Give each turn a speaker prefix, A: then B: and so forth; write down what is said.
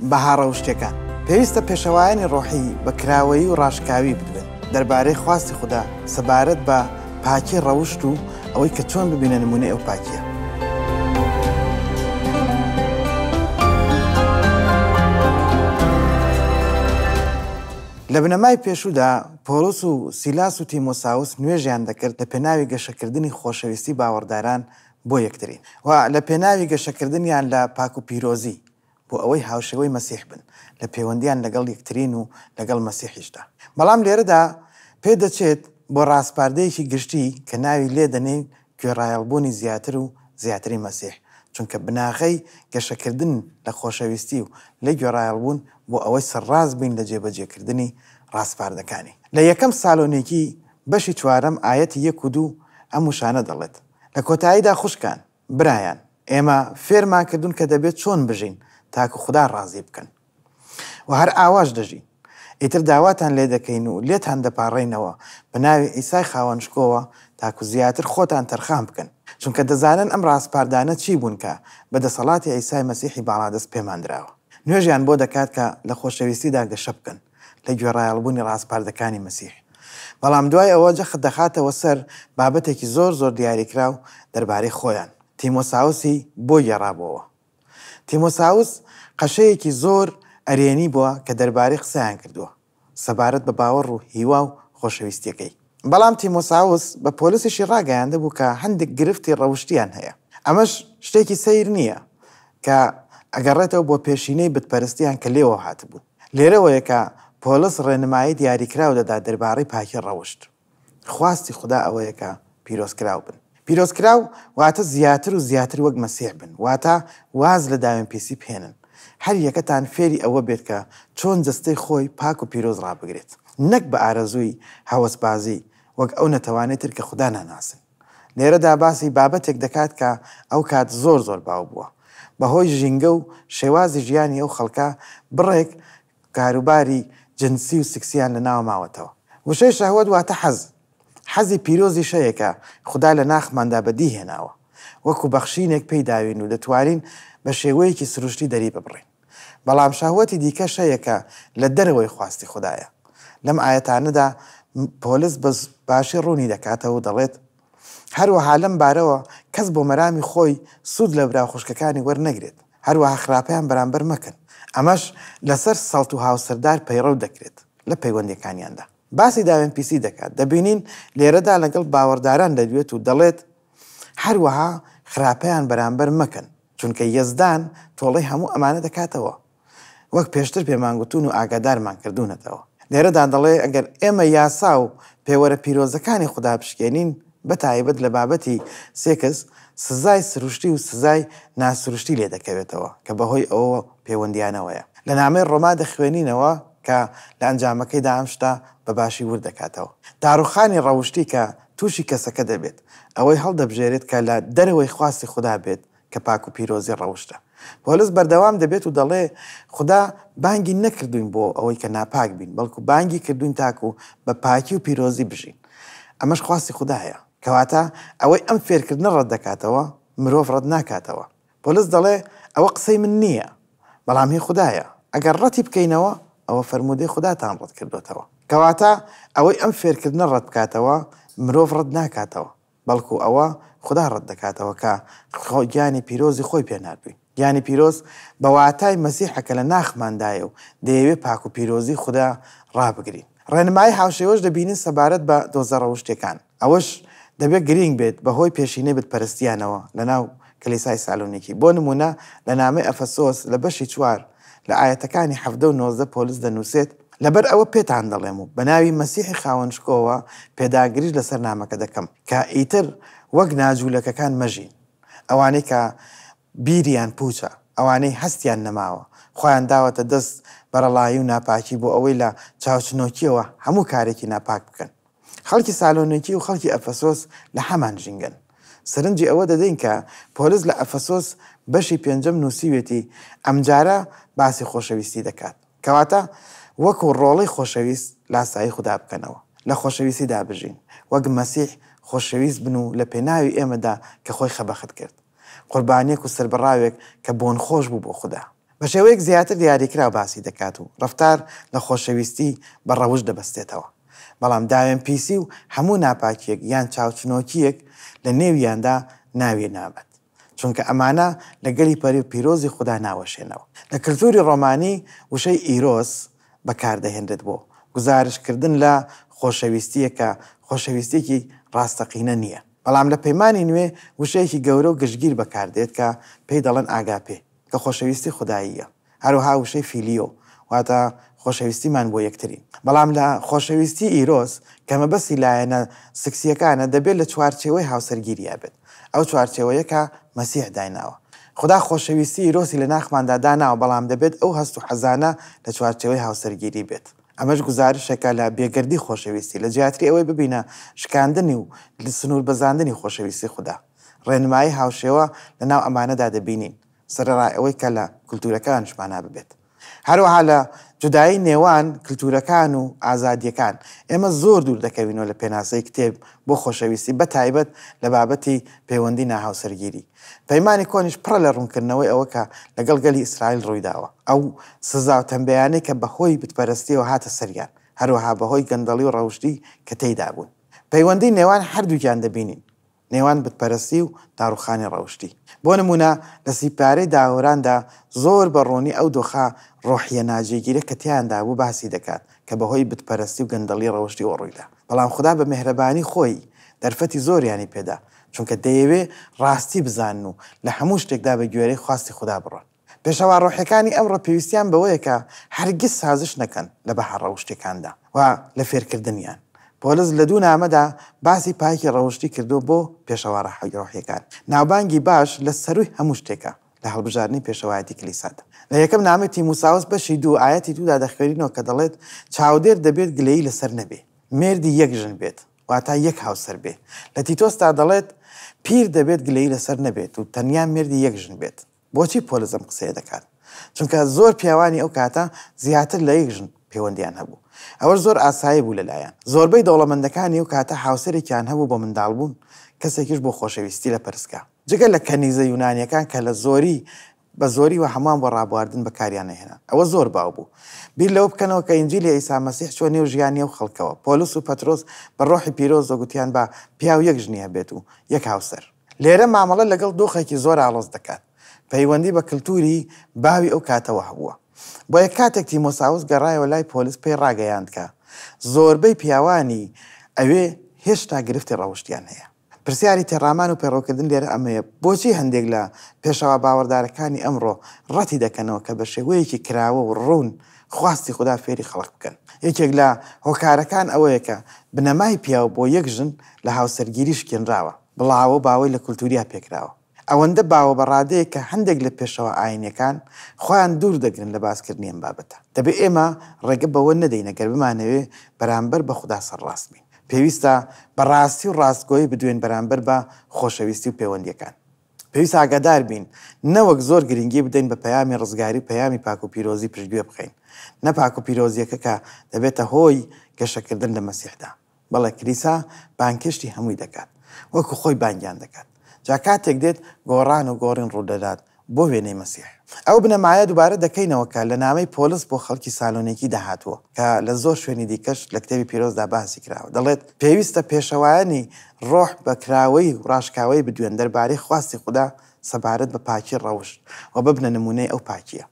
A: بەها ڕەوشتیەکان. پێویستە پێشەوایانی ڕۆحی بە کراوەیی و ڕاشکاوی بدوێن دەربارەی خواستی خودا سەبارەت بە پاکی ڕەوشت و ئەوەی کە چۆن ببینە نمونەی ئەو پاکیە. لە بنەمای پێشوودا پۆڵس و سیلاس و تیمۆساوس نوێژیان دەکرد لە پێناوی گەشەکردنی خۆشەویستی باوەڕداران بۆ یەکتری و لە پێناوی گەشەکردنیان لە پاک و پیرۆزی بۆ ئەوەی هاوشێوەی مەسیح بن لە پێوەندیان لەگەڵ یەکترین و لەگەڵ مەسیحیشدا. بەڵام لێرەدا پێدەچێت بۆ ڕاسپاردەیەکی گشتی کە ناوی لێ دەنێین گوێڕایەڵبوونی زیاتر و زیاتری مەسیح، چونکە بناغەی گەشەکردن لە خۆشەویستی و لە گوێڕایەڵبوون بۆ ئەوەی سەرڕاست بین لە جێبەجێکردنی ڕاسپاردەکانی. لە یەکەم سالۆنیکی بەشی چوارەم ئایەتی یەک و دوو ئەم وشانە دەڵێت، لە کۆتاییدا خوشکان، برایان، ئێمە فێرمان کردوون کە دەبێت چۆن بژین تاکو خودا ڕازی بکەن و هەر ئاواش دەژین. ئیتر داواتان لێ دەکەین و لێتان دەپاڕێینەوە بە ناوی عیسای خاوەن شکۆوە تاکو زیاتر خۆتان تەرخان بکەن، چونکە دەزانن ئەم ڕاسپاردانە چی بوون کە بە دەسەڵاتی عیسای مەسیحی باڵادەست پێمان دراوە. نوێژیان بۆ دەکات کە لە خۆشەویستیدا گەشە بکەن. لە گوێڕایەڵبوونی ڕاسپاردەکانی مەسیح. بەڵام دوای ئەوە جەخت دەخاتەوە سەر بابەتێکی زۆر زۆر دیاریکراو دەربارەی خۆیان. تیمۆساوسی بۆ گێڕابۆوە. تیمۆساوس قەشەیەکی زۆر ئەرێنی بووە کە دەربارەی قسەیان کردووە سەبارەت بە باوەڕ و هیوا و خۆشەویستییەکەی. بەڵام تیمۆساوس بە پۆلسیشی ڕاگەیاندبوو کە هەندێک گرفتی ڕەوشتییان هەیە. ئەمەش شتێکی سەیر نییە کە ئەگەڕێتەوە بۆ پێشینەی بتپەرستییان کە لێوە هاتبوو. لێرەوەیە کە پۆلس ڕێنمایی دیاریکراو دەدات دەرباڕەی پاکی ڕەوشت. خواستی خودا ئەوەیە کە پیرۆزکراو بن. پیرۆزکراو واتە زیاتر و زیاتر وەک مەسیح بن، واتە واز لە داوێنپیسی بهێنن. هەر یەکەتان فێری ئەوە بێت کە چۆن جەستەی خۆی پاک و پیرۆز ڕابگرێت، نەک بە ئارەزووی هەوەسبازی وەک ئەو نەتەوانەی تر کە خودا ناناسن. لێرەدا باسی بابەتێک دەکات کە ئەوکات زۆر زۆر باو بووە. بەهۆی ژینگە و شێوازی ژیانی ئەو خەڵکە بڕێک کاروباری جنسی و سکسیان لەناوە ماوەتەوە. وشەی شەهوەت واتە حەز. حەزی پیرۆزیش هەیە کە خودا لە ناخماندا بەدی هێناوە. وەکو بەخشینێک پێی داوین و دەتوانین بە شێوەیەکی سروشتی دەریببڕین. بەڵام شەهوەتی دیکەش هەیە کە لە دەرەوەی خواستی خودایە. لەم ئایەتانەدا پۆلس بە باشی ڕوونی دەکاتەوە و دەڵێت، هەروەها لەم بارەوە کەس بۆ مەرامی خۆی سوود لە برا و خوشکەکانی وەرنەگرێت، هەروەها خراپەیان بەرامبەر مەکەن. ئەمەش لەسەر سەڵت و هاوسەردار پەیڕەو دەکرێت لە پەیوەندییەکانیاندا. باسی داوێنپیسی دەکات. دەبینین لێرەدا لەگەڵ باوەڕداران دەدوێت و دەڵێت، هەروەها خراپەیان بەرامبەر مەکەن. چونکە یەزدان تۆڵەی هەموو ئەمانە دەکاتەوە، وەک پێشتر پێمان گوتوون و ئاگادارمان کردوونەتەوە. لێرەدا دەڵێ ئەگەر ئێمە یاسا و پێوەرە پیرۆزەکانی خودا بشکێنین، بە تایبەت لە بابەتی سێکس، سزای سروشتی و سزای ناسروشتی لێ دەکەوێتەوە کە بەهۆی ئەوە پێوەندییانەوەیە. لە نامەی ڕۆما دەخوێنینەوە کە لە ئەنجامەکەیدا ئەم شتە بە باشی ورد دەکاتەوە. داڕوخانی ڕەوشتی کە تووشی کەسەکە دەبێت، ئەوەی هەڵدەبژێرێت کە لە دەرەوەی خواستی خودا بێت کە پاک و پیرۆزی ڕەوشتە. پۆلس بەردەوام دەبێت و دەڵێ، خودا بانگی نەکردووین بۆ ئەوەی کە ناپاک بین، بەڵکو بانگی کردووین تاکو بە پاکی و پیرۆزی بژین. ئەمەش خواستی خودایە. کەواتە ئەوەی ئەم فێرکردنە ڕەت دەکاتەوە، مرۆڤ ڕەت ناکاتەوە. پۆلس دەڵێ، ئەوە قسەی من نییە، بەڵام هی خودایە. ئەگەر ڕەتی بکەینەوە، ئەوە فەرموودەی خوداتان ڕەت کردۆتەوە. کەواتە ئەوەی ئەم فێرکردنە ڕەت بکاتەوە، مرۆڤ ڕەت ناکاتەوە، بەڵکو ئەوە خودا ڕەت دەکاتەوە کە گیانی پیرۆزی خۆی پێ ناردووین. گیانی پیرۆز بە واتای مەسیحە کە لە ناخماندایە و دەیەوێ پاک و پیرۆزی خودا ڕابگرین. ڕێنمایی هاوشێوەش دەبینین سەبارەت بە دۆزە ڕەوشتیەکان. ئەوەش دەبێت گرینگ بێت بەهۆی پێشینەی بتپەرستیانەوە لەناو کلیسای سالونیکی. بۆ نموونە لە نامەی ئەفەسۆس لە بەشی چوار لە ئایەتەکانی 17 و 19 پۆلس دەنووسێت، لەبەر ئەوە پێتان دەڵێم و بە ناوی مەسیحی خاوەن شکۆوە پێداگریش لەسەر نامەکە دەکەم کە ئیتر وەک ناجوولەکەکان مەژین، ئەوانەی کە بیریان پووچە، ئەوانەی هەستیان نەماوە، خۆیان داوەتە دەست بەرەڵایی و ناپاکی بۆ ئەوەی لە چاوچنۆکییەوە هەموو کارێکی ناپاک بکەن. خەڵکی سالۆنیکی و خەڵکی ئەفەسۆس لە هەمان ژینگەن. سەرنجی ئەوە دەدەین کە پۆلس لە ئەفەسۆس بەشی پێنجەم نووسیوێتی ئەمجارە باسی خۆشەویستی دەکات. کەواتە وەکو ڕۆڵەی خۆشەویست لاسایی خودا بکەنەوە. لە خۆشەویستیدا بژین. وەک مەسیح خۆشەویست بن و لە پێناوی ئێمەدا کە خۆی خەبەخت کرد. قوربانییەک و سەربڕاوێک کە بۆنخۆش بوو بۆ خودا. بە شێوەیەک زیاتر دیاریکراو باسی دەکات و ڕەفتار لە خۆشەویستی بە ڕەوشت دەبەستێتەوە. بەڵام داوێنپیسی و هەموو ناپاکییەک یان چاوچنۆکییەک لە نێویاندا ناوی نابات. چونکە ئەمانە لە گەلی پەری پیرۆزی خودا ناوەشێنەوە. لە کلتوری ڕۆمانی وشەی ئیرۆس بەکاردەهێنرێت بۆ گوزارشتکردن لە خۆشەویستییەک کە خۆشەویستییەکی ڕاستەقینە نییە. بەڵام لە پەیمانی نوێ وشەیەکی گەورە و گشتگیر بەکاردێت کە پێی دەڵێن ئاگاپێ کە خۆشەویستی خوداییە. هەروەها وشەی فیلیۆ واتە خۆشەویستیمان بۆ یەکتری. بەڵام لە خۆشەویستی ئیرۆس کە مەبەستی لایەنە سکسییەکانە دەبێت لە چوارچێوەی هاوسەرگیرییا بێت. ئەو چوارچێوەیە کە مەسیح دایناوە. خودا خۆشەویستی ئیرۆسی لە ناخماندا داناوە بەڵام دەبێت ئەو هەست و حەزانە لە چوارچێوەی هاوسەرگیری بێت. ئەمەش گوزارشێکە لە بێگەردی خۆشەویستی لە جیاتری ئەوەی ببینە شکاندنی و سنووربەزاندنی خۆشەویستی خودا. ڕێنمایی هاوشێوە لە ناو ئەمانەدا دەبینین. سەرەڕای ئەوەی کە لە کلتورەکانیش مانا ببێت. هەروەها لە جودایی نێوان کلتورەکان و ئازادییەکان، ئێمە زۆر دوور دەکەوینەوە لە پێناسەی کتێب بۆ خۆشەویستی بە تایبەت لە بابەتی پەیوەندی ناهاوسەرگیری. پەیمانی کۆنیش پڕە لە ڕوونکردنەوەی ئەوە کە لەگەڵ گەلی ئیسرائیل ڕوویداوە، ئەو سزا و تەمبێیانەی کە بەهۆی بتپەرستییەوە هاتە سەریان، هەروەها بەهۆی گەندەڵی و ڕەوشتی کە تێیدا بوون. پەیوەندی نێوان هەردووکیان دەبینین. نێوان بتپەرستی و داڕوخانی ڕەوشتی. بۆ نموونە لە سیپارەی داوراندا زۆر بە ڕوونی ئەو دۆخە ڕۆحییە ناجێگیرە کە تیایاندا بوو باسی دەکات کە بەهۆی بتپەرستی و گەندەڵی ڕەوشتیەوە ڕوویدا. بەڵام خودا بە مێهرەبانی خۆی دەرفەتی زۆریانی پێدا چونکە دەیەوێ ڕاستی بزانن و لە هەموو شتێکدا بە گوێرەی خواستی خودا بڕۆن. پێشەوا ڕۆحیەکانی ئەمڕۆ پێویستیان بەوەیە کە هەرگیز سازش نەکەن لە بەها ڕەوشتیەکاندا و لە فێرکردنیان. پۆلس لە دوو نامەدا باسی پاکی ڕەوشتی کردووە بۆ پێشەوا ڕۆحیەکان. ناوبانگی باش لە سەرووی هەموو شتێکە لە هەڵبژاردنی پێشەوایەتی کلیسادا. لە یەکەم نامەی تیموساوس بەشی دوو ئایەتی دوودا دەخوێنینەوە کە دەڵێت، چاودێر دەبێت گلەیی لەسەر نەبێ، مێردی یەک ژن بێت، واتا یەک هاوسەر بێ. لە تیتۆسدا دەڵێت، پیر دەبێت گلەیی لەسەر نەبێت و تەنیا مێردی یەک ژن بێت. بۆچی پۆلس ئەم قسەیە دەکات؟ چونکە زۆر پیاوانی ئەو کاتە زیاتر لە یەک ژن پەیوەندیان هەبوو. ئەوەش زۆر ئاسایی بوو لەلایان. زۆربەی دەوڵەمەندەکانی ئەو کاتە هاوسەرێکیان هەبوو بۆ منداڵبوون، کەسێکیش بۆ خۆشەویستی لە پەرستگا. جگە لە کەنیزە یونانیەکان کە لە زۆری بە زۆری و هەمووان بۆ ڕابواردن بەکاریان ئەهێنا. ئەوە زۆر باو بوو. بیر لەوە بکەنەوە کە ئینجیلی عیسا مەسیح چووە نێو ژیانی ئەو خەڵکەوە. پۆلس و پەترۆس بە ڕۆحی پیرۆزەوە گوتیان با پیاو یەک ژنی هەبێت و یەک هاوسەر. لێرە مامەڵە لەگەڵ دۆخێکی زۆر ئاڵۆز دەکات، پەیوەندی بە کلتوری باوی ئەو کاتەوە هەبووە. بۆیە کاتێک تیمۆساوس گەڕایەوە لای پۆلس پێی ڕاگەیاند کە زۆربەی پیاوانی ئەوێ هێشتا گرفتی ڕەوشتیان هەیە. پرسیاری تێڕامان و پەیڕەوکردن لێرە ئەمەیە، بۆچی هەندێک لە پێشەوا باوەڕدارەکانی ئەمڕۆ ڕەتی دەکەنەوە کە بە شێوەیەکی کراوە و ڕوون خواستی خودا فێری خەڵک بکەن؟ یەکێک لە هۆکارەکان ئەوەیە کە بنەمای پیاو بۆ یەک ژن لە هاوسەرگیری شکێنراوە. بڵاوە و باوەی لە کولتووریا پێکراوە. ئەوەندە باوە بە ڕادەیەک کە هەندێک لە پێشەوا ئایینیەکان خۆیان دوور دەگرن لە باسکردنی ئەم بابەتە. دەبێ ئێمە ڕێگە بەوە نەدەین ئەگەر بمانەوێ بەرامبەر بە خودا سەرڕاست بین. پێویستە بە ڕاستی و ڕاستگۆیی بدوێین بەرامبەر بە خۆشەویستی و پێوەندیەکان. پێویستە ئاگادار بین نەوەک زۆر گرنگی بدەین بە پەیامی ڕزگاری و پەیامی پاک و پیرۆزی پشتگوێ بخەین. نە پاک و پیرۆزیەکە کە دەبێتە هۆی گەشەکردن لە مەسیحدا. بەڵێ کلیسا بانگهێشتی هەمووی دەکات وەکو خۆی بانگیان دەکات جا کاتێک دێت گۆڕان و گۆڕین ڕوودەدات بۆ وێنەی مەسیح. ئەو بنەمایە دووبارە دەکەینەوە کە لە نامەی پۆلس بۆ خەڵکی سالۆنیکیدا هاتووە کە لە زۆر شوێنی دیکەش لە کتێبی پیرۆزدا باسی کراوە دەڵێت پێویستە پێشەوایانی ڕۆح بە کراوەیی و ڕاشکاوەیی بدوێن دەربارەی خواستی خودا سەبارەت بە پاکی ڕەوشت و ببنە نموونەی ئەو پاکییە.